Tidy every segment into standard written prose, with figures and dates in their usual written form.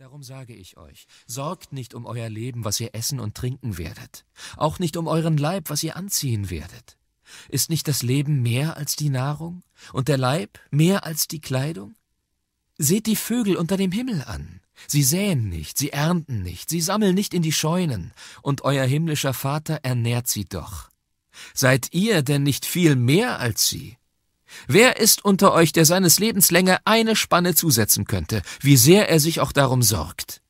Darum sage ich euch, sorgt nicht um euer Leben, was ihr essen und trinken werdet, auch nicht um euren Leib, was ihr anziehen werdet. Ist nicht das Leben mehr als die Nahrung und der Leib mehr als die Kleidung? Seht die Vögel unter dem Himmel an. Sie säen nicht, sie ernten nicht, sie sammeln nicht in die Scheunen, und euer himmlischer Vater ernährt sie doch. Seid ihr denn nicht viel mehr als sie? Wer ist unter euch, der seines Lebens Länge eine Spanne zusetzen könnte, wie sehr er sich auch darum sorgt?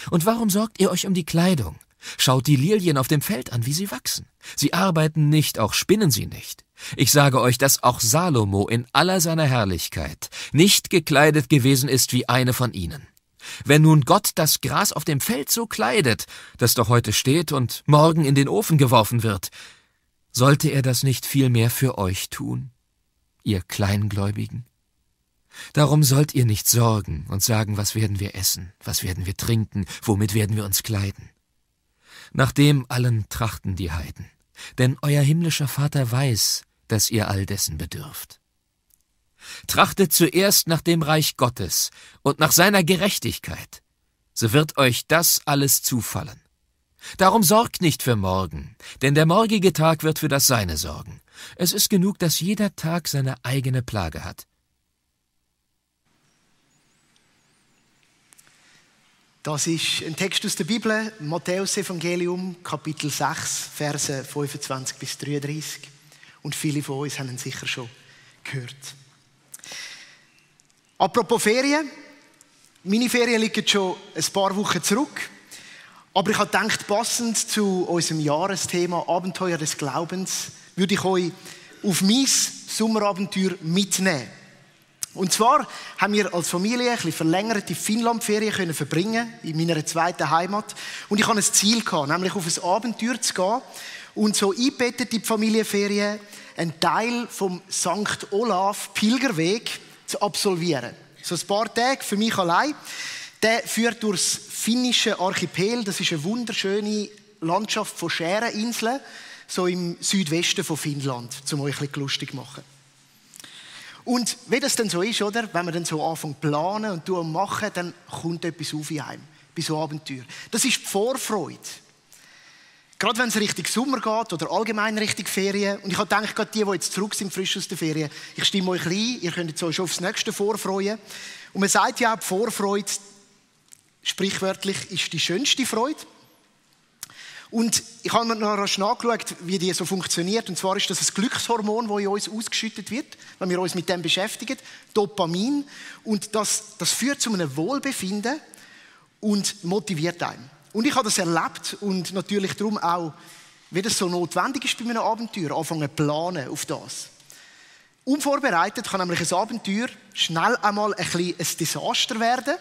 Und warum sorgt ihr euch um die Kleidung? Schaut die Lilien auf dem Feld an, wie sie wachsen. Sie arbeiten nicht, auch spinnen sie nicht. Ich sage euch, dass auch Salomo in aller seiner Herrlichkeit nicht gekleidet gewesen ist wie eine von ihnen. Wenn nun Gott das Gras auf dem Feld so kleidet, das doch heute steht und morgen in den Ofen geworfen wird, sollte er das nicht viel mehr für euch tun, ihr Kleingläubigen? Darum sollt ihr nicht sorgen und sagen, was werden wir essen, was werden wir trinken, womit werden wir uns kleiden. Nach dem allen trachten die Heiden, denn euer himmlischer Vater weiß, dass ihr all dessen bedürft. Trachtet zuerst nach dem Reich Gottes und nach seiner Gerechtigkeit, so wird euch das alles zufallen. Darum sorgt nicht für morgen, denn der morgige Tag wird für das Seine sorgen. Es ist genug, dass jeder Tag seine eigene Plage hat. Das ist ein Text aus der Bibel, Matthäus-Evangelium, Kapitel 6, Verse 25 bis 33. Und viele von uns haben ihn sicher schon gehört. Apropos Ferien. Meine Ferien liegen schon ein paar Wochen zurück. Aber ich habe gedacht, passend zu unserem Jahresthema Abenteuer des Glaubens, würde ich euch auf mein Sommerabenteuer mitnehmen. Und zwar haben wir als Familie ein bisschen verlängerte Finnlandferien verbringen in meiner zweiten Heimat. Und ich hatte ein Ziel gehabt, nämlich auf ein Abenteuer zu gehen und so eingebettet in die Familienferien einen Teil vom St. Olaf Pilgerweg zu absolvieren. So ein paar Tage für mich allein. Der führt durchs finnische Archipel. Das ist eine wunderschöne Landschaft von Schäreninseln, so im Südwesten von Finnland, um euch ein bisschen lustig zu machen. Und wie das dann so ist, oder? Wenn man dann so anfängt zu planen und zu machen, dann kommt etwas auf in einem, bei so Abenteuer. Das ist die Vorfreude. Gerade wenn es Richtung Sommer geht oder allgemein Richtung Ferien. Und ich habe gedacht, gerade die jetzt zurück sind, frisch aus der Ferien, ich stimme euch ein, ihr könnt euch schon aufs nächste vorfreuen. Und man sagt ja auch, die Vorfreude, sprichwörtlich, ist die schönste Freude. Und ich habe mir noch rasch nachgeschaut, wie die so funktioniert. Und zwar ist das ein Glückshormon, das in uns ausgeschüttet wird, wenn wir uns mit dem beschäftigen. Dopamin. Und das führt zu einem Wohlbefinden und motiviert einen. Und ich habe das erlebt und natürlich darum auch, wie das so notwendig ist bei einem Abenteuer, anfangen zu planen auf das. Unvorbereitet kann nämlich ein Abenteuer schnell einmal ein Desaster werden.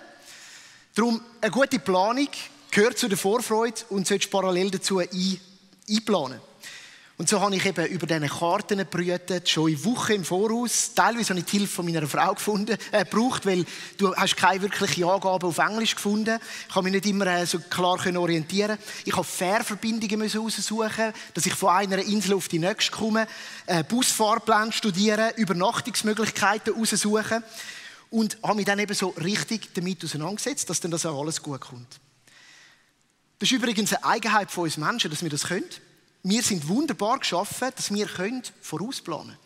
Darum eine gute Planung gehört zu der Vorfreude und solltest parallel dazu einplanen. Und so habe ich eben über diese Karten gebrütet, schon in Wochen im Voraus. Teilweise habe ich die Hilfe von meiner Frau gebraucht, weil du hast keine wirkliche Angabe auf Englisch gefunden. Ich kann mich nicht immer so klar orientieren. Ich habe Fährverbindungen raussuchen, dass ich von einer Insel auf die nächste komme, Busfahrpläne studieren, Übernachtungsmöglichkeiten raussuchen und habe mich dann eben so richtig damit auseinandergesetzt, dass dann das auch alles gut kommt. Das ist übrigens eine Eigenheit von uns Menschen, dass wir das können. Wir sind wunderbar geschaffen, dass wir vorausplanen können.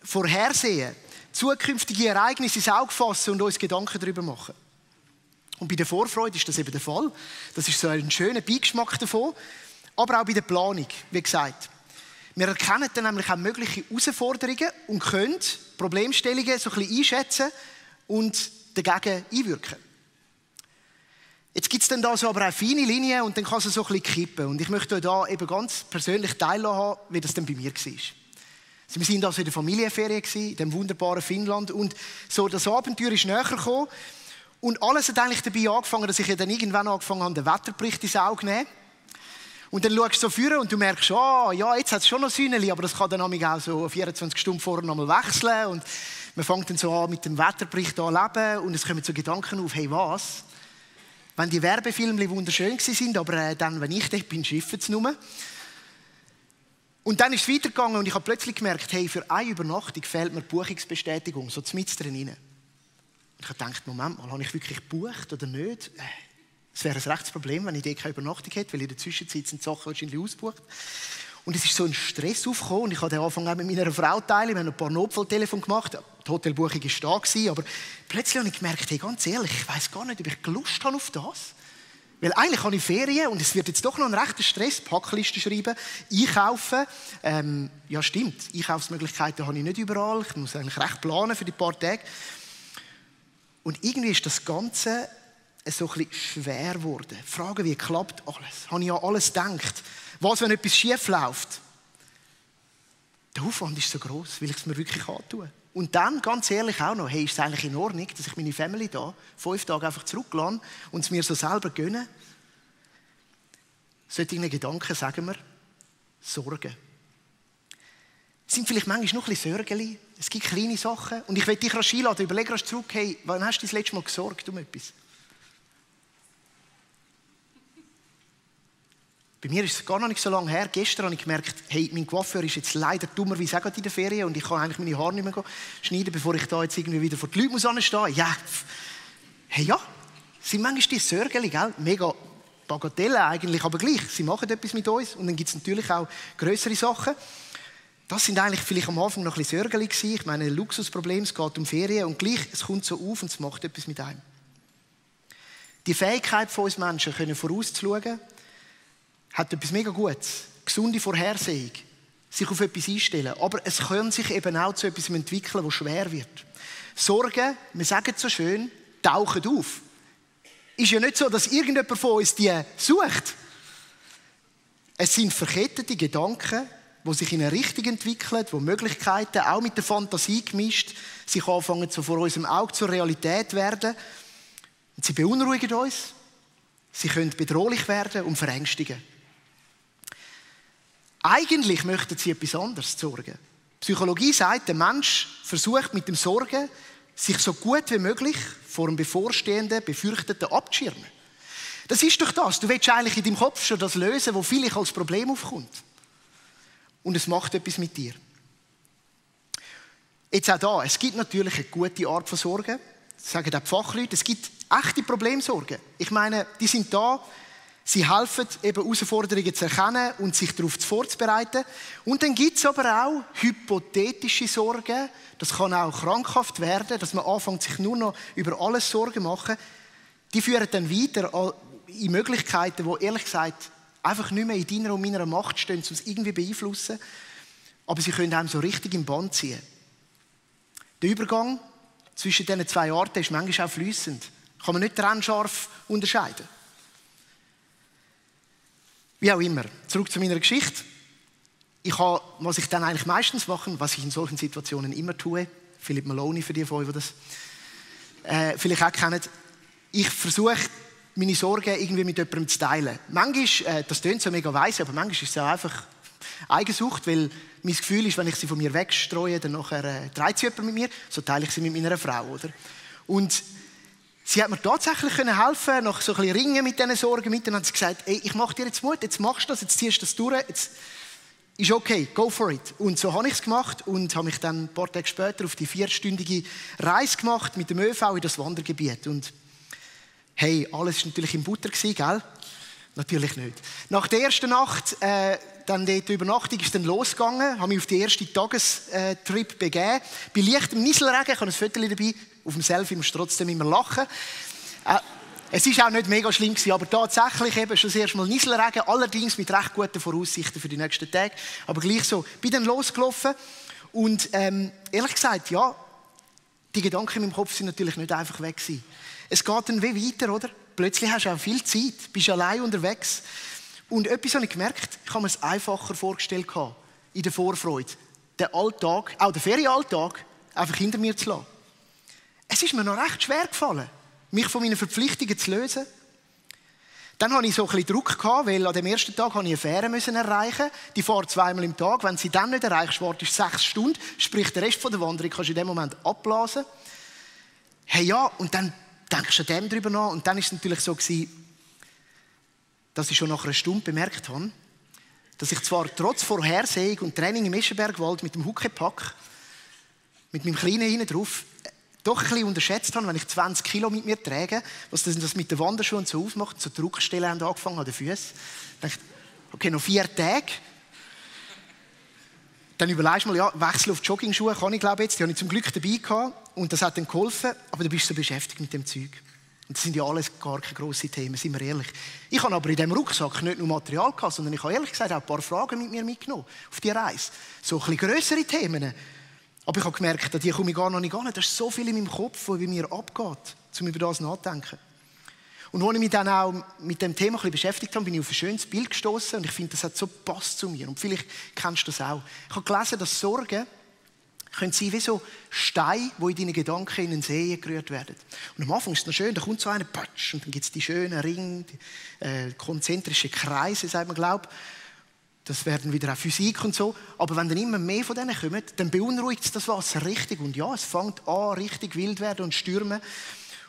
Vorhersehen, zukünftige Ereignisse ins Auge fassen und uns Gedanken darüber machen. Und bei der Vorfreude ist das eben der Fall. Das ist so ein schöner Beigeschmack davon. Aber auch bei der Planung, wie gesagt. Wir erkennen dann nämlich auch mögliche Herausforderungen und können Problemstellungen so ein bisschen einschätzen und dagegen einwirken. Jetzt gibt es dann da so aber auch feine Linien und dann kann es so ein bisschen kippen. Und ich möchte euch da eben ganz persönlich teilhaben, wie das dann bei mir war. Also wir waren also in der Familienferien, in diesem wunderbaren Finnland. Und so das Abenteuer ist näher gekommen. Und alles hat eigentlich dabei angefangen, dass ich dann irgendwann angefangen habe, den Wetterbericht ins Auge zu nehmen. Und dann schaust du so vor und du merkst, ja, jetzt hat es schon noch Sühneli, aber das kann dann auch so 24 Stunden vorher nochmal wechseln. Und man fängt dann so an, mit dem Wetterbericht an zu leben. Und es kommen so Gedanken auf, hey, was? Wenn die Werbefilme wunderschön waren, aber dann, wenn ich dort bin, schiffen sie nur. Und dann ist es weitergegangen und ich habe plötzlich gemerkt, hey, für eine Übernachtung fehlt mir die Buchungsbestätigung, so mitten drin. Ich habe gedacht, Moment mal, habe ich wirklich gebucht oder nicht? Es wäre ein rechtes Problem, wenn ich dort keine Übernachtung hätte, weil in der Zwischenzeit sind die Sachen wahrscheinlich ausgebucht. Und es ist so ein Stress aufgekommen und ich habe den Anfang auch mit meiner Frau teilen. Wir haben ein paar Notfalltelefone gemacht. Die Hotelbuchung war da, aber plötzlich habe ich gemerkt, hey, ganz ehrlich, ich weiss gar nicht, ob ich Lust habe auf das. Weil eigentlich habe ich Ferien und es wird jetzt doch noch ein rechter Stress. Packlisten schreiben, einkaufen. Ja, stimmt, Einkaufsmöglichkeiten habe ich nicht überall. Ich muss eigentlich recht planen für die paar Tage. Und irgendwie ist das Ganze so ein bisschen schwer geworden. Fragen, wie klappt alles? Habe ich an alles gedacht? Was, wenn etwas schief läuft? Der Aufwand ist so gross, will ich es mir wirklich antun. Und dann, ganz ehrlich auch noch, hey, ist es eigentlich in Ordnung, dass ich meine Family da 5 Tage einfach zurücklasse und es mir so selber gönne? Solche Gedanken, sagen wir, Sorgen. Es sind vielleicht manchmal noch ein bisschen Sorgen. Es gibt kleine Sachen. Und ich will dich rasch einladen, überleg rasch zurück, hey, wann hast du das letzte Mal gesorgt um etwas? Bei mir ist es gar noch nicht so lange her. Gestern habe ich gemerkt, hey, mein Coiffeur ist jetzt leider dummerweise auch gerade in der Ferien und ich kann eigentlich meine Haare nicht mehr schneiden, bevor ich da jetzt irgendwie wieder vor die Leute anstehen muss. Ja, hey, ja, es sind manchmal die Sorgen, gell? Mega Bagatellen eigentlich, aber gleich. Sie machen etwas mit uns und dann gibt es natürlich auch grössere Sachen. Das sind eigentlich vielleicht am Anfang noch ein bisschen Sorgen gewesen. Ich meine, ein Luxusproblem, es geht um Ferien und gleich, es kommt so auf und es macht etwas mit einem. Die Fähigkeit von uns Menschen, können vorauszuschauen, hat etwas mega Gutes. Gesunde Vorhersehung. Sich auf etwas einstellen. Aber es kann sich eben auch zu etwas entwickeln, das schwer wird. Sorgen, wir sagen es so schön, tauchen auf. Ist ja nicht so, dass irgendjemand von uns die sucht. Es sind verkettete Gedanken, die sich in eine Richtung entwickeln, wo Möglichkeiten, auch mit der Fantasie gemischt, sich anfangen so vor unserem Auge zur Realität werden. Und sie beunruhigen uns. Sie können bedrohlich werden und verängstigen. Eigentlich möchten sie etwas anderes sorgen. Die Psychologie sagt, der Mensch versucht mit dem Sorgen, sich so gut wie möglich vor einem bevorstehenden, befürchteten abzuschirmen. Das ist doch das. Du willst eigentlich in deinem Kopf schon das lösen, was vielleicht als Problem aufkommt. Und es macht etwas mit dir. Jetzt auch da, es gibt natürlich eine gute Art von Sorgen. Das sagen auch die Fachleute. Es gibt echte Problemsorgen. Ich meine, die sind da. Sie helfen, eben Herausforderungen zu erkennen und sich darauf vorzubereiten. Und dann gibt es aber auch hypothetische Sorgen. Das kann auch krankhaft werden, dass man anfängt, sich nur noch über alles Sorgen zu machen. Die führen dann weiter in Möglichkeiten, die ehrlich gesagt einfach nicht mehr in deiner und meiner Macht stehen, um es irgendwie beeinflussen. Aber sie können einem so richtig im Bann ziehen. Der Übergang zwischen diesen 2 Arten ist manchmal auch fließend. Kann man nicht trennscharf unterscheiden. Wie auch immer. Zurück zu meiner Geschichte. Was ich dann eigentlich meistens mache, was ich in solchen Situationen immer tue, Philip Maloney für die von euch, die das vielleicht auch kennen, ich versuche, meine Sorgen irgendwie mit jemandem zu teilen. Manchmal, das klingt so mega weise, aber manchmal ist es auch einfach Eigensucht, weil mein Gefühl ist, wenn ich sie von mir wegstreue, dann nachher trägt sie jemand mit mir, so teile ich sie mit meiner Frau, oder? Und sie hat mir tatsächlich helfen, nach so ein bisschen Ringen mit diesen Sorgen. Dann hat sie gesagt, ey, ich mache dir jetzt Mut, jetzt machst du das, jetzt ziehst du das durch, jetzt ist okay, go for it. Und so habe ich es gemacht und habe mich dann ein paar Tage später auf die 4-stündige Reise gemacht mit dem ÖV in das Wandergebiet. Und hey, alles war natürlich in Butter, gell? Natürlich nicht. Nach der ersten Nacht, dann die Übernachtung ist dann losgegangen, habe mich auf den ersten Tagestrip begeben. Bei leichtem Nieselregen, ich habe ein Foto dabei, auf dem Selfie musst du trotzdem immer lachen. Es war auch nicht mega schlimm gewesen, aber tatsächlich eben schon das erste Mal Nieselregen, allerdings mit recht guten Voraussichten für die nächsten Tage. Aber gleich so, bin dann losgelaufen und ehrlich gesagt, ja, die Gedanken in meinem Kopf sind natürlich nicht einfach weg gewesen. Es geht dann wie weiter, oder? Plötzlich hast du auch viel Zeit, bist allein unterwegs. Und etwas habe ich gemerkt, ich habe mir es einfacher vorgestellt in der Vorfreude, den Alltag, auch den Ferienalltag, einfach hinter mir zu lassen. Es ist mir noch recht schwer gefallen, mich von meinen Verpflichtungen zu lösen. Dann hatte ich so ein bisschen Druck gehabt, weil an dem ersten Tag musste ich eine Fähre erreichen. Die fährt 2-mal im Tag. Wenn sie dann nicht erreichst, wartest du 6 Stunden. Sprich, den Rest der Wanderung kannst du in dem Moment abblasen. Hey ja, und dann denkst du an dem drüber nach. Und dann war es natürlich so gewesen, dass ich schon nach einer Stunde bemerkt habe, dass ich zwar trotz Vorhersehung und Training im Eschenbergwald mit dem Huckepack, mit meinem Kleinen hinten drauf, doch ein bisschen unterschätzt habe, wenn ich 20 Kilo mit mir trage, was das mit den Wanderschuhen so ausmacht, so Druckstellen haben angefangen an den Füßen. Dann dachte ich, okay, noch 4 Tage. Dann überlegst du mal, ja, Wechsel auf Joggingschuhe kann ich glaube jetzt, die habe ich zum Glück dabei gehabt und das hat dann geholfen, aber du bist so beschäftigt mit dem Zeug. Und das sind ja alles gar keine grossen Themen, sind wir ehrlich. Ich habe aber in diesem Rucksack nicht nur Material gehabt, sondern ich habe ehrlich gesagt auch ein paar Fragen mit mir mitgenommen auf die Reise. So ein bisschen grössere Themen. Aber ich habe gemerkt, an die komme ich gar noch nicht an. Da ist so viel in meinem Kopf, was bei mir abgeht, um über das nachzudenken. Und als ich mich dann auch mit dem Thema ein bisschen beschäftigt habe, bin ich auf ein schönes Bild gestoßen und ich finde, das hat so gepasst zu mir. Und vielleicht kennst du das auch. Ich habe gelesen, dass Sorgen können sein wie so Steine, die in deinen Gedanken in den See gerührt werden. Und am Anfang ist es noch schön, da kommt so einer, patsch, und dann gibt es die schönen Ringe, die konzentrischen Kreise, sagt man, glaube ich. Das werden wieder auch Physik und so. Aber wenn dann immer mehr von denen kommen, dann beunruhigt es das Wasser richtig. Und ja, es fängt an, richtig wild werden und stürmen.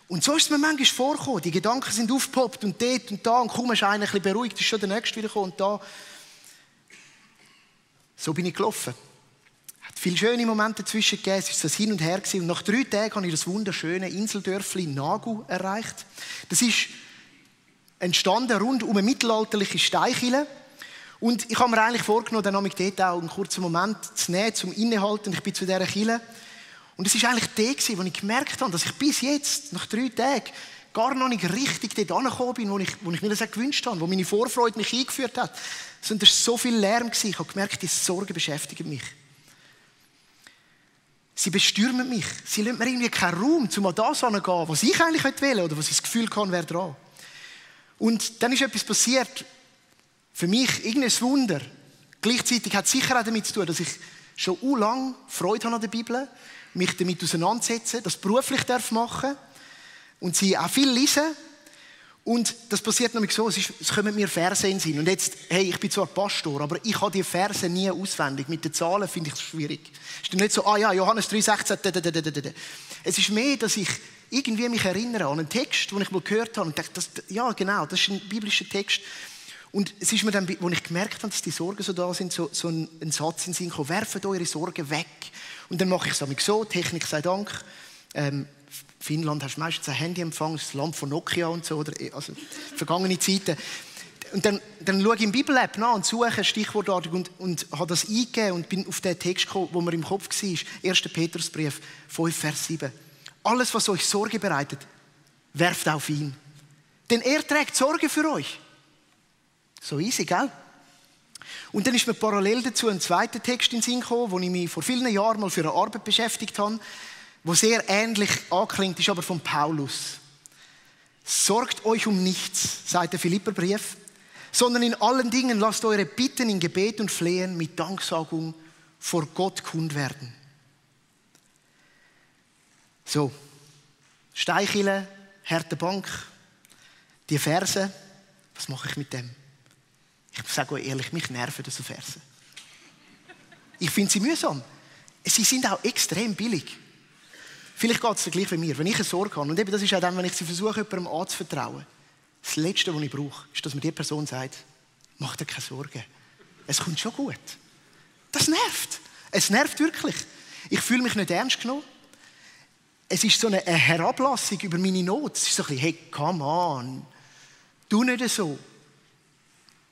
Und so ist es mir manchmal vorgekommen. Die Gedanken sind aufgepoppt und dort und da. Und kaum ist einer ein bisschen beruhigt, ist schon der Nächste wieder gekommen und da. So bin ich gelaufen. Es hat viele schöne Momente dazwischen gegeben. Es war so Hin und Her gewesen. Und nach 3 Tagen habe ich das wunderschöne Inseldörfli Nagu erreicht. Das ist entstanden rund um eine mittelalterliche Steinkille. Und ich habe mir eigentlich vorgenommen, dann habe ich dort auch einen kurzen Moment zu nehmen, zum Innehalten. Ich bin zu dieser Kille. Und es war eigentlich der, wo ich gemerkt habe, dass ich bis jetzt, nach 3 Tagen, gar noch nicht richtig dort angekommen bin, wo ich mir das auch gewünscht habe, wo meine Vorfreude mich eingeführt hat. Sondern es war so viel Lärm. Ich habe gemerkt, die Sorgen beschäftigen mich. Sie bestürmen mich. Sie lassen mir irgendwie keinen Raum, um an das heranzugehen, was ich eigentlich will oder was ich das Gefühl habe, wäre dran. Und dann ist etwas passiert, für mich irgendein Wunder. Gleichzeitig hat es sicher auch damit zu tun, dass ich schon lange Freude habe an der Bibel, mich damit auseinandersetzen, das beruflich machen darf und sie auch viel lesen. Und das passiert nämlich so, es kommen mir Verse in den Sinn. Und jetzt, hey, ich bin zwar Pastor, aber ich habe die Verse nie auswendig. Mit den Zahlen finde ich es schwierig. Es ist nicht so, Johannes 3,16, Es ist mehr, dass ich irgendwie mich erinnere an einen Text, den ich mal gehört habe und dachte, ja genau, das ist ein biblischer Text. Und es ist mir dann, als ich gemerkt habe, dass die Sorgen so da sind, so ein Satz in den Sinn gekommen, werft eure Sorgen weg. Und dann mache ich es so, Technik sei Dank. Finnland hast du meistens ein Handyempfang, das Land von Nokia und so, oder, also vergangene Zeiten. Und dann schaue ich im Bibel-App nach und suche stichwortartig und habe das eingegeben und bin auf den Text gekommen, wo mir im Kopf war, 1. Petrusbrief 5, Vers 7. Alles, was euch Sorge bereitet, werft auf ihn. Denn er trägt Sorge für euch. So easy, gell? Und dann ist mir parallel dazu ein zweiter Text in den Sinn gekommen, wo ich mich vor vielen Jahren mal für eine Arbeit beschäftigt habe, wo sehr ähnlich anklingt, ist aber von Paulus. Sorgt euch um nichts, sagt der Philipperbrief, sondern in allen Dingen lasst eure Bitten in Gebet und Flehen mit Danksagung vor Gott kund werden. So, Steinkille, harte Bank, die Verse, was mache ich mit dem? Ich sage euch ehrlich, mich nerven so Verse. Ich finde sie mühsam. Sie sind auch extrem billig. Vielleicht geht es dir gleich wie mir. Wenn ich eine Sorge habe, und eben das ist auch dann, wenn ich sie versuche, jemandem anzuvertrauen, das Letzte, was ich brauche, ist, dass mir die Person sagt, mach dir keine Sorgen. Es kommt schon gut. Das nervt. Es nervt wirklich. Ich fühle mich nicht ernst genommen. Es ist so eine Herablassung über meine Not. Es ist so ein bisschen, hey, come on. Tu nicht so.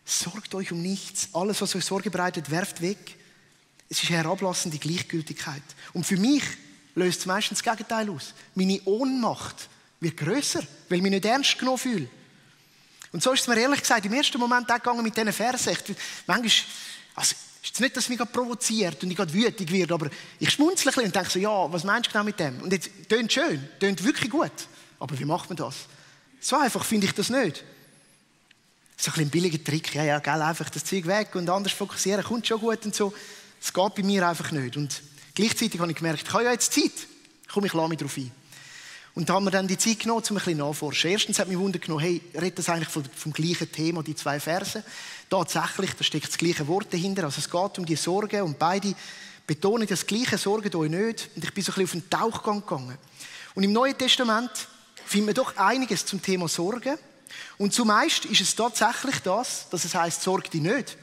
Sorgt euch um nichts. Alles, was euch Sorge bereitet, werft weg. Es ist eine herablassende Gleichgültigkeit. Und für mich löst es meistens das Gegenteil aus. Meine Ohnmacht wird grösser, weil ich mich nicht ernst genommen fühle. Und so ist es mir ehrlich gesagt im ersten Moment auch gegangen mit diesen Versen. Manchmal, also, ist es nicht, dass es mich provoziert und ich gerade wütig werde, aber ich schmunzle ein bisschen und denke so, ja, was meinst du genau mit dem? Und jetzt tönt schön, tönt wirklich gut. Aber wie macht man das? So einfach finde ich das nicht. So ein billiger Trick, ja, gell, einfach das Zeug weg und anders fokussieren, kommt schon gut und so. Das geht bei mir einfach nicht. Und gleichzeitig habe ich gemerkt, ich habe ja jetzt Zeit. Komm, ich lasse mich darauf ein. Und da haben wir dann die Zeit genommen, um ein bisschen nachzuforschen. Erstens hat mich Wunder genommen, hey, redet das eigentlich vom gleichen Thema, die 2 Verse? Tatsächlich, da steckt das gleiche Wort dahinter. Also es geht um die Sorgen und beide betonen das gleiche, sorgt euch nicht. Und ich bin so ein bisschen auf den Tauchgang gegangen. Und im Neuen Testament finden wir doch einiges zum Thema Sorgen. Und zumeist ist es tatsächlich das, dass es heisst, sorg dich nicht.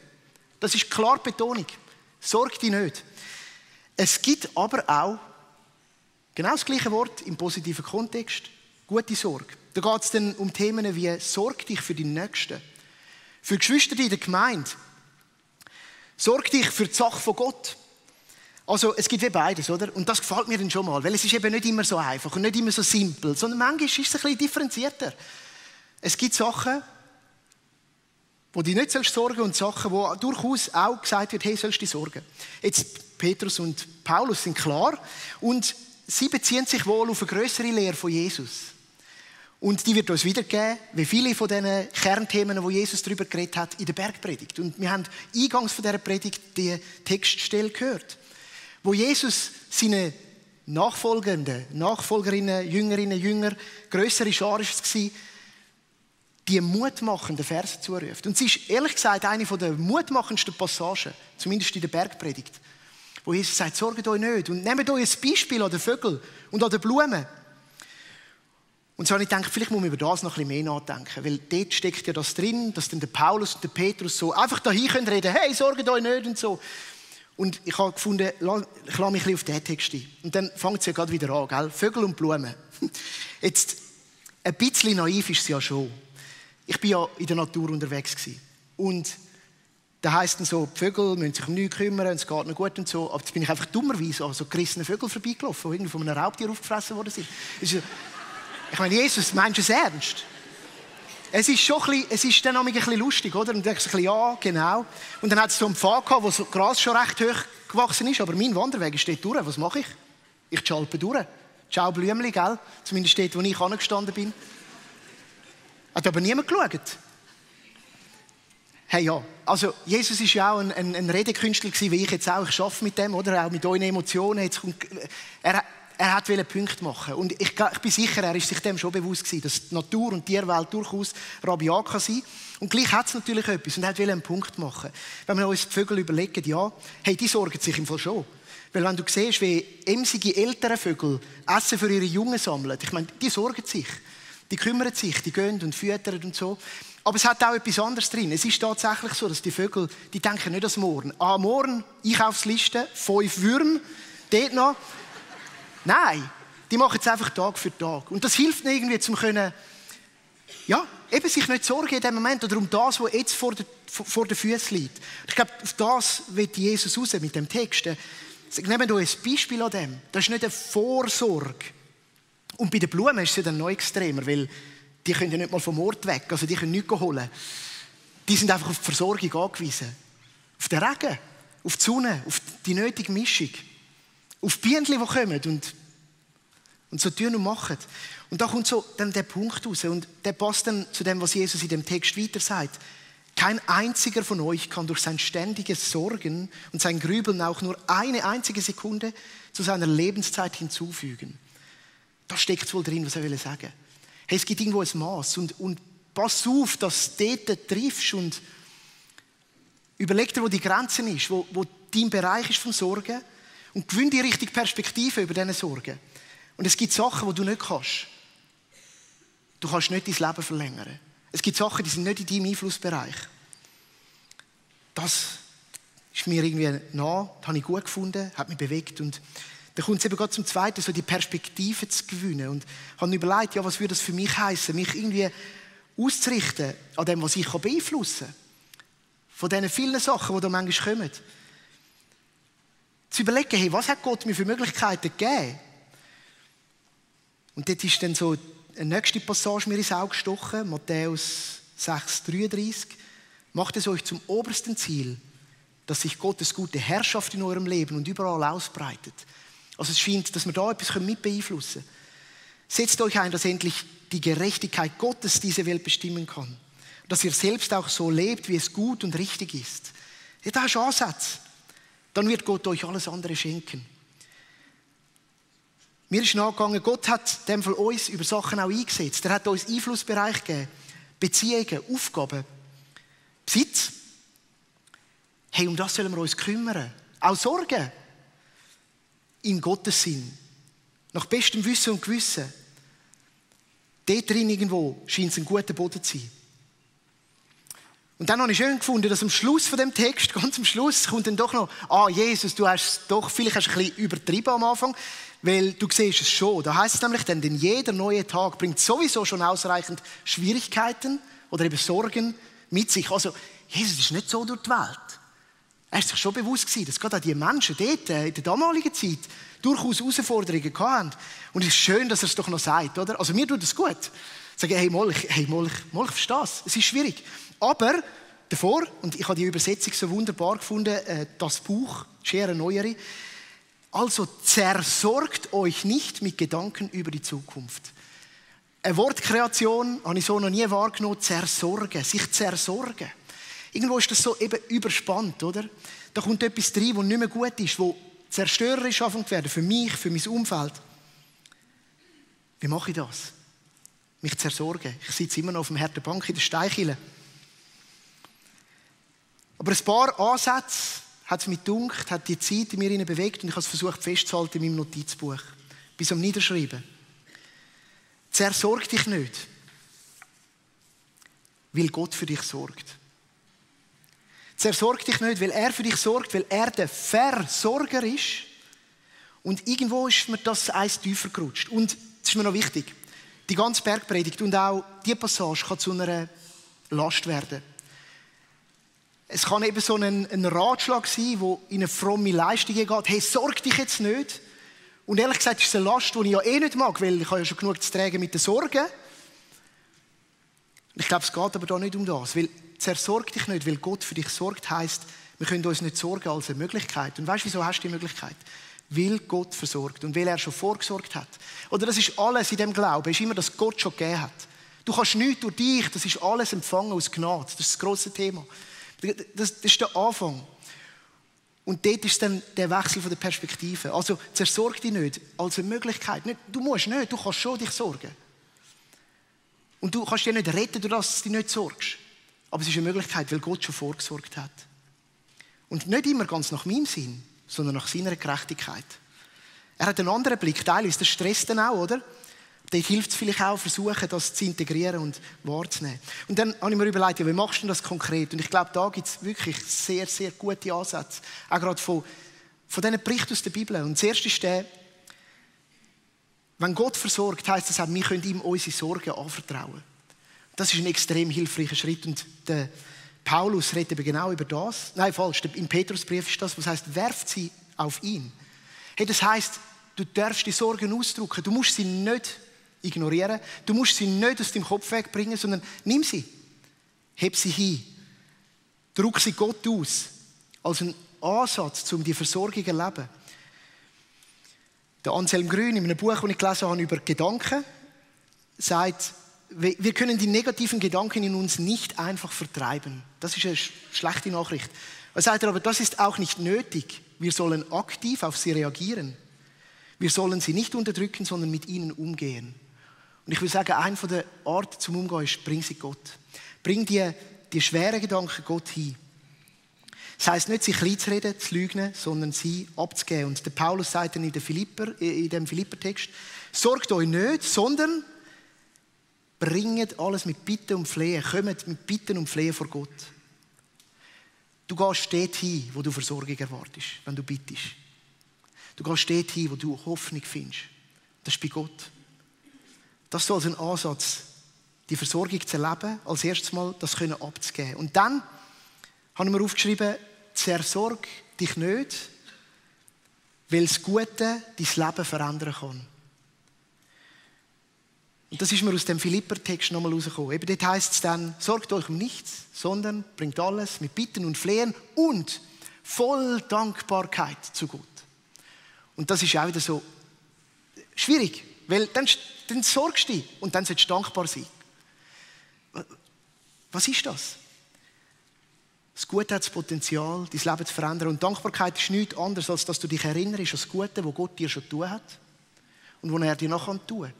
Das ist klar Betonung. Sorg dich nicht. Es gibt aber auch Genau das gleiche Wort im positiven Kontext. Gute Sorge. Da geht es dann um Themen wie sorg dich für die Nächsten. Für die Geschwister in der Gemeinde. Sorg dich für die Sache von Gott. Also es gibt wie beides, oder? Und das gefällt mir dann schon mal, weil es ist eben nicht immer so einfach und nicht immer so simpel, sondern manchmal ist es ein bisschen differenzierter. Es gibt Sachen, wo du nicht sorgen sollst und Sachen, wo durchaus auch gesagt wird, hey, sollst du dich sorgen. Jetzt Petrus und Paulus sind klar und sie beziehen sich wohl auf eine grössere Lehre von Jesus. Und die wird uns wiedergeben, wie viele von diesen Kernthemen, wo Jesus darüber geredet hat, in der Bergpredigt. Und wir haben eingangs von dieser Predigt die Textstelle gehört, wo Jesus seine Nachfolgerinnen, Jünger, grössere Schar war es, die mutmachenden Verse zuruft. Und sie ist ehrlich gesagt eine der mutmachendsten Passagen, zumindest in der Bergpredigt, wo Jesus sagt, sorgt euch nicht und nehmt euch ein Beispiel an den Vögeln und an den Blumen. Und so habe ich gedacht, vielleicht muss man über das noch ein bisschen mehr nachdenken, weil dort steckt ja das drin, dass dann der Paulus und der Petrus so einfach dahin können reden, hey, sorgt euch nicht und so. Und ich habe gefunden, ich lasse mich ein bisschen auf diesen Text ein. Und dann fängt es ja gerade wieder an, gell? Vögel und Blumen. Jetzt, ein bisschen naiv ist es ja schon. Ich war ja in der Natur unterwegs gewesen. Und da heisst dann so, die Vögel müssen sich um nichts kümmern, und es geht noch gut und so. Aber jetzt bin ich einfach dummerweise an so gerissenen Vögeln vorbeigelaufen, die irgendwie von einem Raubtier aufgefressen worden sind. Ich meine, Jesus, meinst du es ernst? Es ist schon dann ein bisschen lustig, oder? Und dann denkst du, ja, genau. Und dann hat es so einen Pfad gehabt, wo das Gras schon recht hoch gewachsen ist, aber mein Wanderweg ist dort durch. Was mache ich? Ich schalpe durch. Ciao Blümli, gell? Zumindest dort, wo ich angestanden bin. Hat aber niemand geschaut. Hey, ja. Also, Jesus war ja auch ein Redekünstler gewesen, wie ich jetzt auch. Ich arbeite mit dem, oder? Auch mit euren Emotionen. Er wollte Punkte machen. Und ich bin sicher, er ist sich dem schon bewusst gewesen, dass die Natur und die Tierwelt durchaus rabiat kann sein. Und gleich hat es natürlich etwas. Und er wollte einen Punkt machen. Wenn wir uns die Vögel überlegen, ja, hey, die sorgen sich im Fall schon. Weil wenn du siehst, wie emsige ältere Vögel Essen für ihre Jungen sammeln, ich meine, die sorgen sich. Die kümmern sich, die gehen und füttern und so. Aber es hat auch etwas anderes drin. Es ist tatsächlich so, dass die Vögel, die denken nicht an morgen. Morgen, Einkaufsliste, 5 Würmer, dort noch. Nein, die machen es einfach Tag für Tag. Und das hilft ihnen irgendwie, zum können, ja, eben sich nicht sorgen in dem Moment oder um das, was jetzt vor den Füßen liegt. Ich glaube, auf das wird Jesus raus mit dem Text. Nehmen wir ein Beispiel an dem. Das ist nicht eine Vorsorge. Und bei den Blumen ist es ja dann noch extremer, weil die können ja nicht mal vom Ort weg, also die können nichts holen. Die sind einfach auf die Versorgung angewiesen. Auf den Regen, auf die Sonne, auf die nötige Mischung. Auf die Bienen, die kommen und so tun und machen. Und da kommt so dann der Punkt raus. Und der passt dann zu dem, was Jesus in dem Text weiter sagt. Kein einziger von euch kann durch sein ständiges Sorgen und sein Grübeln auch nur eine einzige Sekunde zu seiner Lebenszeit hinzufügen. Da steckt es wohl drin, was er will sagen. Hey, es gibt irgendwo ein Maß und pass auf, dass du dort triffst und überleg dir, wo die Grenze ist, wo dein Bereich ist vom Sorgen und gewinn die richtige Perspektive über diese Sorgen. Und es gibt Sachen, die du nicht kannst. Du kannst nicht dein Leben verlängern. Es gibt Sachen, die sind nicht in deinem Einflussbereich. Das ist mir irgendwie nah, das habe ich gut gefunden, hat mich bewegt. Und dann kommt es eben gerade zum Zweiten, so die Perspektive zu gewinnen. Und ich habe mir überlegt, ja, was würde das für mich heißen, mich irgendwie auszurichten an dem, was ich beeinflussen kann. Von diesen vielen Sachen, die da manchmal kommen. Zu überlegen, hey, was hat Gott mir für Möglichkeiten gegeben? Und dort ist dann so eine nächste Passage mir ins Auge gestochen, Matthäus 6,33. Macht es euch zum obersten Ziel, dass sich Gottes gute Herrschaft in eurem Leben und überall ausbreitet. Also es scheint, dass wir da etwas mit beeinflussen können. Setzt euch ein, dass endlich die Gerechtigkeit Gottes diese Welt bestimmen kann. Dass ihr selbst auch so lebt, wie es gut und richtig ist. Ja, da ist ein Ansatz. Dann wird Gott euch alles andere schenken. Mir ist nachgegangen, Gott hat in dem Fall uns über Sachen auch eingesetzt. Er hat uns Einflussbereich gegeben, Beziehungen, Aufgaben, Besitz. Hey, um das sollen wir uns kümmern. Auch Sorgen. In Gottes Sinn. Nach bestem Wissen und Gewissen. Dort drin irgendwo scheint es ein guter Boden zu sein. Und dann habe ich schön gefunden, dass am Schluss von dem Text, ganz am Schluss, kommt dann doch noch, Jesus, du hast doch, vielleicht hast du ein bisschen übertrieben am Anfang, weil du siehst es schon. Da heißt es nämlich dann, denn jeder neue Tag bringt sowieso schon ausreichend Schwierigkeiten oder eben Sorgen mit sich. Also, Jesus ist nicht so durch die Welt. Er ist sich schon bewusst gewesen, dass gerade auch die Menschen dort, in der damaligen Zeit, durchaus Herausforderungen hatten. Und es ist schön, dass er es doch noch sagt, oder? Also mir tut es gut. Sagen, ich verstehe es. Es ist schwierig. Aber davor, und ich habe die Übersetzung so wunderbar gefunden, das Buch, Schere Neuere. Also zersorgt euch nicht mit Gedanken über die Zukunft. Eine Wortkreation habe ich so noch nie wahrgenommen. Zersorgen, sich zersorgen. Irgendwo ist das so eben überspannt, oder? Da kommt etwas rein, das nicht mehr gut ist, wo zerstörerisch anfängt zu werden, für mich, für mein Umfeld. Wie mache ich das? Mich zersorgen. Ich sitze immer noch auf dem harten Bank in der Steinkille. Aber ein paar Ansätze hat es mich gedunkt, hat die Zeit in mir bewegt und ich habe es versucht festzuhalten in meinem Notizbuch. Bis am Niederschreiben. Zersorg dich nicht, weil Gott für dich sorgt. Zersorg dich nicht, weil er für dich sorgt, weil er der Versorger ist. Und irgendwo ist mir das eins tiefer gerutscht. Und das ist mir noch wichtig. Die ganze Bergpredigt und auch diese Passage kann zu einer Last werden. Es kann eben so ein Ratschlag sein, der in eine fromme Leistung geht. Hey, sorg dich jetzt nicht. Und ehrlich gesagt ist es eine Last, die ich ja nicht mag, weil ich habe ja schon genug zu tragen mit den Sorgen. Ich glaube, es geht aber da nicht um das. Weil zersorg dich nicht, weil Gott für dich sorgt, heisst, wir können uns nicht sorgen als eine Möglichkeit. Und weißt du, wieso hast du die Möglichkeit? Weil Gott versorgt und weil er schon vorgesorgt hat. Oder das ist alles in dem Glauben, ist immer, dass Gott schon gegeben hat. Du kannst nichts durch dich, das ist alles empfangen aus Gnade. Das ist das grosse Thema. Das ist der Anfang. Und dort ist dann der Wechsel von der Perspektive. Also zersorg dich nicht als eine Möglichkeit. Du musst nicht, du kannst schon dich sorgen. Und du kannst dich nicht retten, durch das du dich nicht sorgst. Aber es ist eine Möglichkeit, weil Gott schon vorgesorgt hat. Und nicht immer ganz nach meinem Sinn, sondern nach seiner Gerechtigkeit. Er hat einen anderen Blick, teilweise, das stresst dann auch, oder? Dort hilft es vielleicht auch, versuchen, das zu integrieren und wahrzunehmen. Und dann habe ich mir überlegt, ja, wie machst du das konkret? Und ich glaube, da gibt es wirklich sehr, sehr gute Ansätze. Auch gerade von diesen Berichten aus der Bibel. Und das erste ist der, wenn Gott versorgt, heisst das auch, wir können ihm unsere Sorgen anvertrauen. Das ist ein extrem hilfreicher Schritt. Und der Paulus redet eben genau über das. Nein, falsch. Im Petrusbrief ist das, was heißt, werft sie auf ihn. Hey, das heisst, du darfst die Sorgen ausdrücken. Du musst sie nicht ignorieren. Du musst sie nicht aus deinem Kopf wegbringen, sondern nimm sie. Heb sie hin. Druck sie Gott aus. Als einen Ansatz, um die Versorgung zu erleben. Der Anselm Grün, in einem Buch, das ich gelesen habe über Gedanken, sagt, wir können die negativen Gedanken in uns nicht einfach vertreiben. Das ist eine schlechte Nachricht. Er sagt aber, das ist auch nicht nötig. Wir sollen aktiv auf sie reagieren. Wir sollen sie nicht unterdrücken, sondern mit ihnen umgehen. Und ich will sagen, eine von der Arten zum Umgehen ist, bring sie Gott. Bring die schweren Gedanken Gott hin. Das heisst nicht, sie klein zu reden, zu lügen, sondern sie abzugeben. Und der Paulus sagt dann in dem Philipper-Text, sorgt euch nicht, sondern bringt alles mit Bitten und Flehen. Kommt mit Bitten und Flehen vor Gott. Du gehst dort hin, wo du Versorgung erwartest, wenn du bittest. Du gehst dort hin, wo du Hoffnung findest. Das ist bei Gott. Das soll ein Ansatz, die Versorgung zu erleben, als erstes Mal das können abzugeben. Und dann haben wir aufgeschrieben, zersorg dich nicht, weil das Gute dein Leben verändern kann. Und das ist mir aus dem Philipper-Text nochmal rausgekommen. Eben dort heisst es dann, sorgt euch um nichts, sondern bringt alles mit Bitten und Flehen und voll Dankbarkeit zu Gott. Und das ist auch wieder so schwierig, weil dann sorgst du dich und dann sollst du dankbar sein. Was ist das? Das Gute hat das Potenzial, dein Leben zu verändern. Und Dankbarkeit ist nichts anderes, als dass du dich erinnerst an das Gute, was Gott dir schon tun hat und was er dir noch tun kann.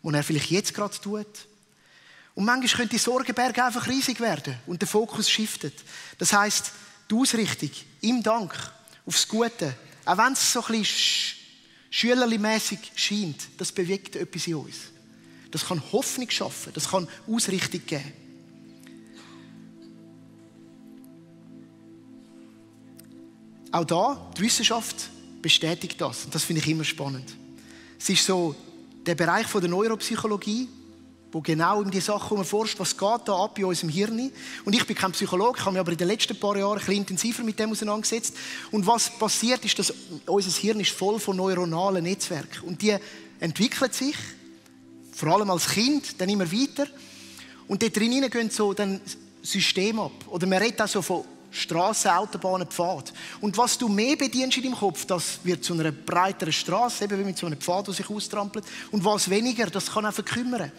Was er vielleicht jetzt gerade tut. Und manchmal können die Sorgenberge einfach riesig werden und der Fokus shiftet. Das heisst, die Ausrichtung im Dank aufs Gute, auch wenn es so ein bisschen schülerlimässig scheint, das bewegt etwas in uns. Das kann Hoffnung schaffen, das kann Ausrichtung geben. Auch da, die Wissenschaft bestätigt das. Und das finde ich immer spannend. Es ist so der Bereich von der Neuropsychologie, wo genau um die Sachen forscht, was geht da ab in unserem Hirn. Und ich bin kein Psychologe, ich habe mich aber in den letzten paar Jahren ein bisschen intensiver mit dem auseinandergesetzt. Und was passiert ist, dass unser Hirn ist voll von neuronalen Netzwerken. Und die entwickeln sich, vor allem als Kind, dann immer weiter. Und dort drinnen gehen so dann Systeme ab. Oder man redet auch so von Strassen, Autobahnen, Pfad. Und was du mehr bedienst in deinem Kopf, das wird zu einer breiteren Straße, eben wie mit so einem Pfad, der sich austrampelt. Und was weniger, das kann auch verkümmern.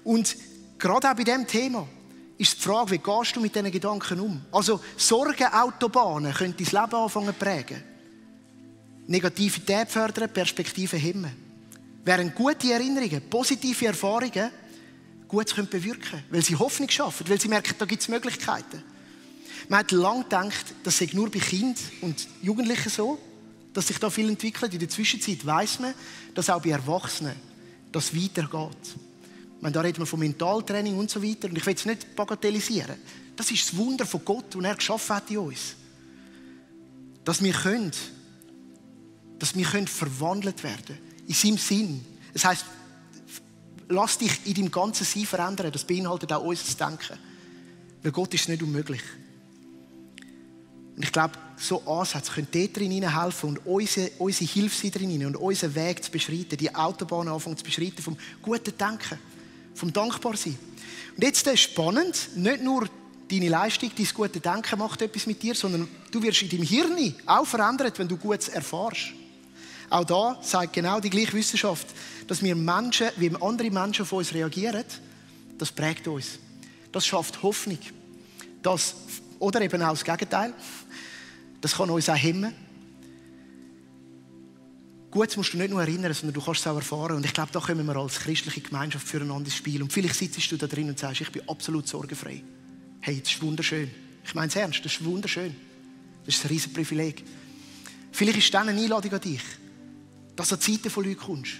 Und gerade auch bei diesem Thema ist die Frage, wie gehst du mit diesen Gedanken um? Also Sorgenautobahnen können dein Leben anfangen zu prägen. Negativität fördern, Perspektiven hemmen. Während gute Erinnerungen, positive Erfahrungen Gutes bewirken können, weil sie Hoffnung schaffen, weil sie merken, da gibt es Möglichkeiten. Man hat lange gedacht, das sei nur bei Kindern und Jugendlichen so, dass sich da viel entwickelt. In der Zwischenzeit weiss man, dass auch bei Erwachsenen das weitergeht. Da reden wir von Mentaltraining und so weiter. Und ich will es nicht bagatellisieren. Das ist das Wunder von Gott, das er geschaffen hat in uns. Dass wir verwandelt werden. In seinem Sinn. Das heisst, lass dich in deinem ganzen Sein verändern. Das beinhaltet auch unser Denken. Weil Gott ist es nicht unmöglich. Und ich glaube, so Ansätze können dort drin helfen und unsere Hilfe sein drin und unseren Weg zu beschreiten, die Autobahn anfangen zu beschreiten vom guten Denken, vom Dankbarsein. Und jetzt ist spannend, nicht nur deine Leistung, dein gute Denken macht etwas mit dir, sondern du wirst in deinem Hirn auch verändert, wenn du Gutes erfährst. Auch da sagt genau die gleiche Wissenschaft, dass wir Menschen, wie andere Menschen auf uns reagieren, das prägt uns. Das schafft Hoffnung. Oder eben auch das Gegenteil. Das kann uns auch hemmen. Gutes musst du nicht nur erinnern, sondern du kannst es auch erfahren. Und ich glaube, da kommen wir als christliche Gemeinschaft füreinander ins Spiel. Und vielleicht sitzt du da drin und sagst, ich bin absolut sorgenfrei. Hey, das ist wunderschön. Ich meine es ernst, das ist wunderschön. Das ist ein riesen Privileg. Vielleicht ist dann eine Einladung an dich, dass du an die Seite von Leuten kommst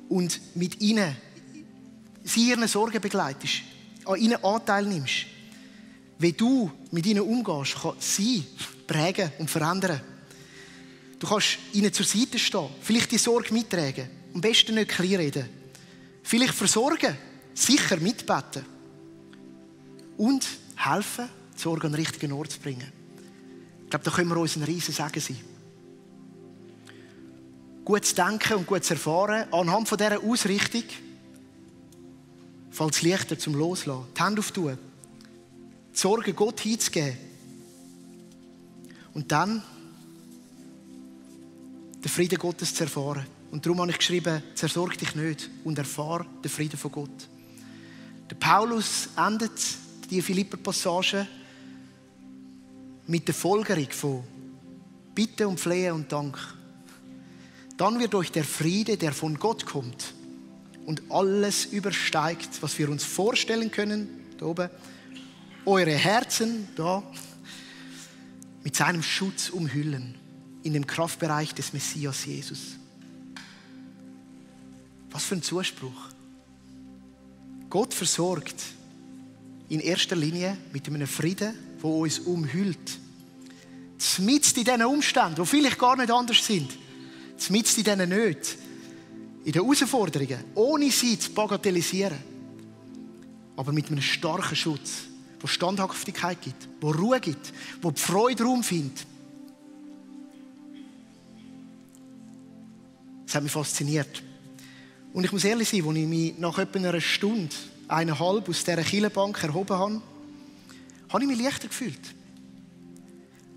und mit ihnen, sie ihren Sorgen begleitest, an ihnen Anteil nimmst. Wie du mit ihnen umgehst, kann sie prägen und verändern. Du kannst ihnen zur Seite stehen, vielleicht die Sorge mittragen, am besten nicht kleinreden. Vielleicht versorgen, sicher mitbeten und helfen, die Sorge an den richtigen Ort zu bringen. Ich glaube, da können wir uns ein riesen Segen sein. Gutes Denken und gutes Erfahren, anhand von dieser Ausrichtung fällt es leichter zum Loslassen, die Hände aufzutun, die Sorgen Gott hinzugeben und dann den Frieden Gottes zu erfahren. Und darum habe ich geschrieben, zersorg dich nicht und erfahre den Frieden von Gott. Der Paulus endet die Philipper-Passage mit der Folgerung von Bitte und Flehen und Dank. Dann wird euch der Friede, der von Gott kommt und alles übersteigt, was wir uns vorstellen können, da oben, eure Herzen da mit seinem Schutz umhüllen in dem Kraftbereich des Messias Jesus. Was für ein Zuspruch. Gott versorgt in erster Linie mit einem Frieden, der uns umhüllt. Mitten in diesen Umständen, die vielleicht gar nicht anders sind. Mitten in diesen Nöten, in den Herausforderungen, ohne sie zu bagatellisieren. Aber mit einem starken Schutz, der Standhaftigkeit gibt, der Ruhe gibt, der die Freude Raum findet. Das hat mich fasziniert. Und ich muss ehrlich sein, als ich mich nach etwa einer Stunde, 1,5 aus dieser Kirchenbank erhoben habe, habe ich mich leichter gefühlt.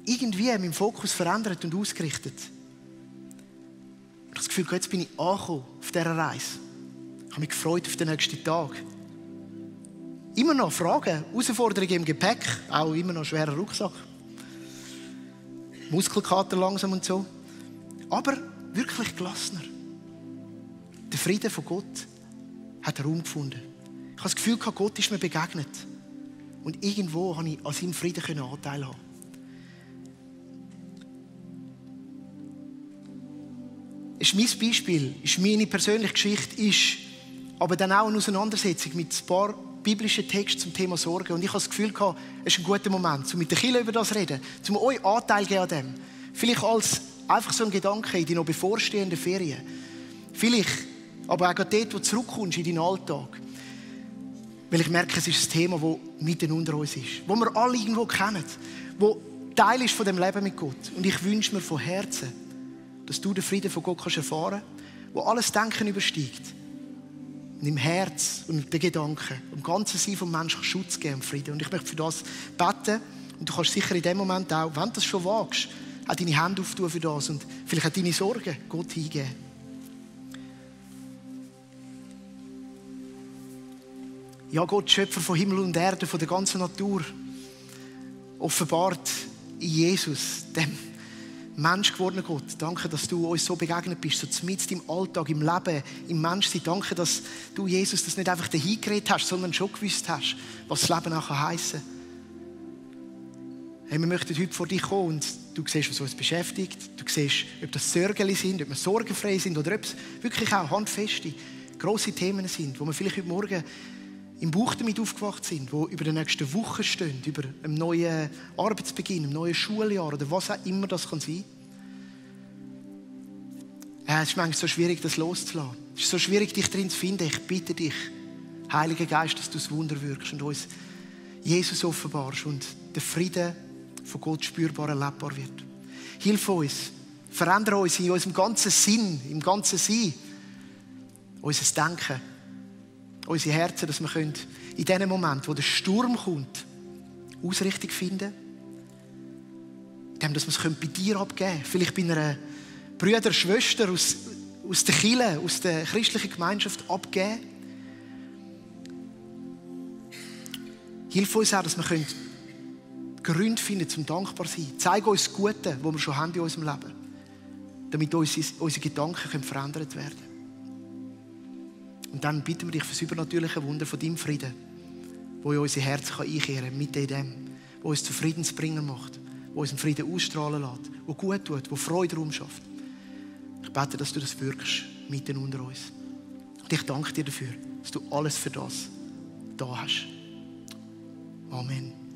Irgendwie meinen Fokus verändert und ausgerichtet. Ich habe das Gefühl, jetzt bin ich angekommen auf dieser Reise. Ich habe mich gefreut auf den nächsten Tag. Immer noch Fragen, Herausforderungen im Gepäck, auch immer noch schwerer Rucksack. Muskelkater langsam und so. Aber wirklich gelassener. Der Friede von Gott hat Raum gefunden. Ich habe das Gefühl, Gott ist mir begegnet. Und irgendwo konnte ich an seinem Frieden Anteil haben. Ist mein Beispiel, ist meine persönliche Geschichte, ist aber dann auch eine Auseinandersetzung mit ein paar biblischen Text zum Thema Sorge. Und ich habe das Gefühl gehabt, es ist ein guter Moment, um mit den Kindern über das zu reden, um euch Anteil zu geben an dem. Vielleicht als einfach so ein Gedanke in die noch bevorstehenden Ferien. Vielleicht aber auch dort, wo du zurückkommst in deinen Alltag. Weil ich merke, es ist ein Thema, das mitten unter uns ist. Das wir alle irgendwo kennen. Das Teil ist von dem Leben mit Gott. Und ich wünsche mir von Herzen, dass du den Frieden von Gott kannst erfahren kannst, der alles Denken übersteigt. Und im Herz und den Gedanken, im ganzen Sein vom Menschen Schutz geben und Frieden. Und ich möchte für das beten. Und du kannst sicher in dem Moment auch, wenn du das schon wagst, auch deine Hände auftun für das und vielleicht auch deine Sorgen Gott hingeben. Ja, Gott, Schöpfer von Himmel und Erde, von der ganzen Natur, offenbart in Jesus, dem Mensch gewordenen Gott. Danke, dass du uns so begegnet bist, so mitten im Alltag, im Leben, im Menschsein. Danke, dass du, Jesus, das nicht einfach dahin geredet hast, sondern schon gewusst hast, was das Leben auch heissen kann. Hey, wir möchten heute vor dich kommen und du siehst, was uns beschäftigt. Du siehst, ob das Sorgen sind, ob wir sorgenfrei sind oder ob es wirklich auch handfeste, grosse Themen sind, wo wir vielleicht heute Morgen im Bauch damit aufgewacht sind, die über die nächsten Wochen stehen, über einen neuen Arbeitsbeginn, ein neues Schuljahr oder was auch immer das kann sein. Es ist manchmal so schwierig, das loszulassen. Es ist so schwierig, dich drin zu finden. Ich bitte dich, Heiliger Geist, dass du das Wunder wirkst und uns Jesus offenbarst und der Frieden von Gott spürbar erlebbar wird. Hilf uns, verändere uns in unserem ganzen Sinn, im ganzen Sein, unser Denken, unsere Herzen, dass wir in dem Moment, wo der Sturm kommt, Ausrichtung finden können, dass wir es bei dir abgeben können. Vielleicht bei einer Brüder, Schwester aus der Kirche, aus der christlichen Gemeinschaft abgeben. Hilf uns auch, dass wir Gründe finden zum dankbar sein. Zeig uns das Gute, das wir schon haben in unserem Leben, damit unsere Gedanken verändert werden können. Und dann bitten wir dich für das übernatürliche Wunder von deinem Frieden, wo in unser Herz einkehren kann, mit dem, wo uns zu Friedensbringer macht, wo uns Frieden ausstrahlen lässt, wo gut tut, wo Freude Raum schafft. Ich bete, dass du das wirkst, mitten unter uns. Und ich danke dir dafür, dass du alles für das da hast. Amen.